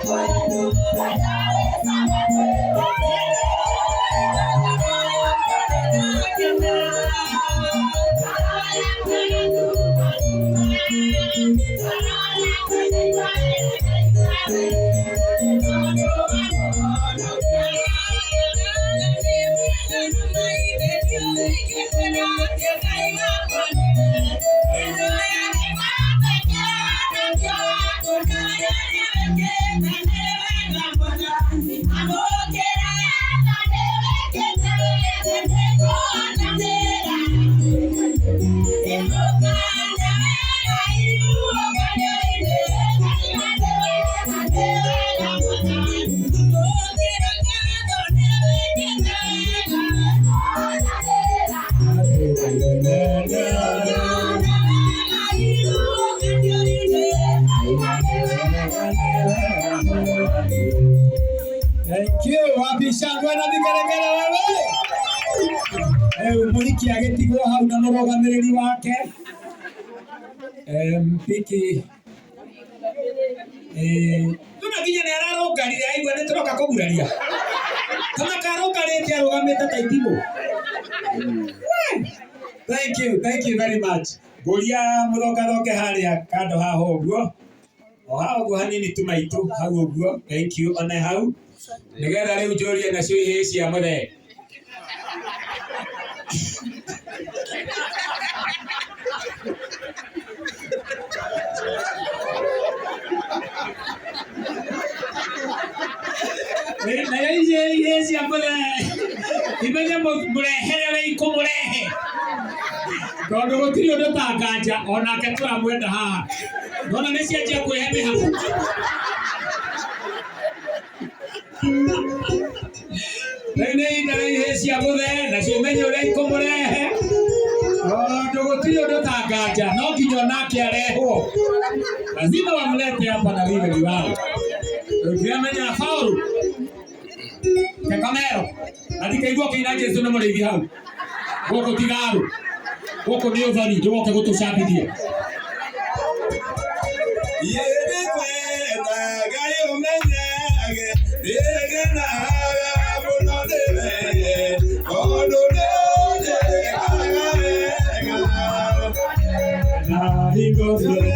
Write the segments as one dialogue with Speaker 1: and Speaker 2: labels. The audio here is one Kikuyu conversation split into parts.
Speaker 1: Thank you. Wapi shangwe na vigelegele wewe. Mũhiki agĩtigwo hau na mũrũgamĩrĩri wake. Mpiki tuna nginya nĩ ararũngarire aigua nĩ tũroka kũguraria. Kana karũngarĩte arũgamĩte ta itimũ. Thank you very much. Ngũria mũthongathonge harĩa kando haha ũguo. O haha ũguo hanini tu maitũ hau ũguo. Thank you one hau. Nĩgetha rĩu njũrie nacio ihĩĩ cia mũthee. Nayo icio ihĩĩ cia mũthee imenye mũrehere we ikũmũrehe tondũ gũtirĩ ũndũ ta nganja onake tũramwenda haha nona nĩ cianjia kwĩhe mĩhaka. Rĩu nĩ ihinda rĩa ihĩĩ cia mũthee nacio imenye ũrĩa ikũmũrehe tondũ gũtirĩ ũndũ ta nganja no nginya onake arehwo. Lazima wamlete hapa na vile liwalo. Ũkĩamenya Paũlũ Kekamero na ndikaigua ũkĩina Jesũ nĩ mũrĩithi hau gũkũ ti tharũ gũkũ nĩ ũthoni ndũgoke gũtũcambithia. Na hingo ciothe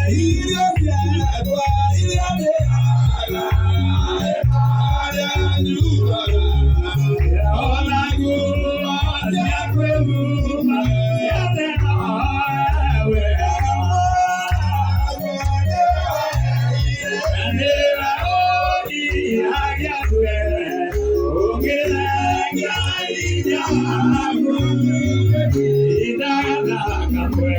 Speaker 1: ona nguo cia kwĩhumba ciothe nowe. Na nĩwe ũnyihagia kwe ũngĩthengia hinya waku ithagathaka kwe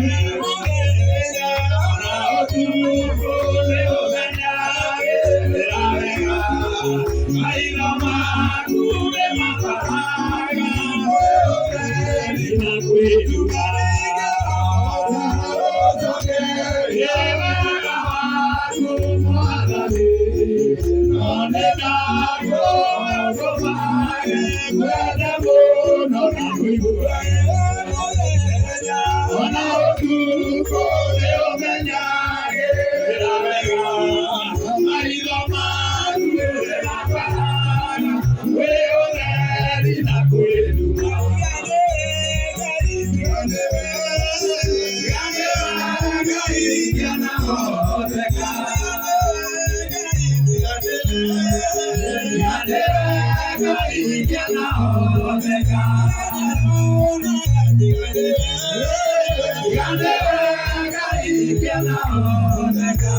Speaker 1: ona ũtukũ nĩũmenyagĩrĩra wega maitho maku nĩmataraga kwĩ na kwĩruga wega waku Mwathani no nĩndakũgũmage ngwende mũno na ngũiguage ona ũtukũ nĩũmenyagĩrĩra wega maitho maku nĩmataraga kwĩ ũtheri na kwĩ nduma. Ngai ingĩanahoteka.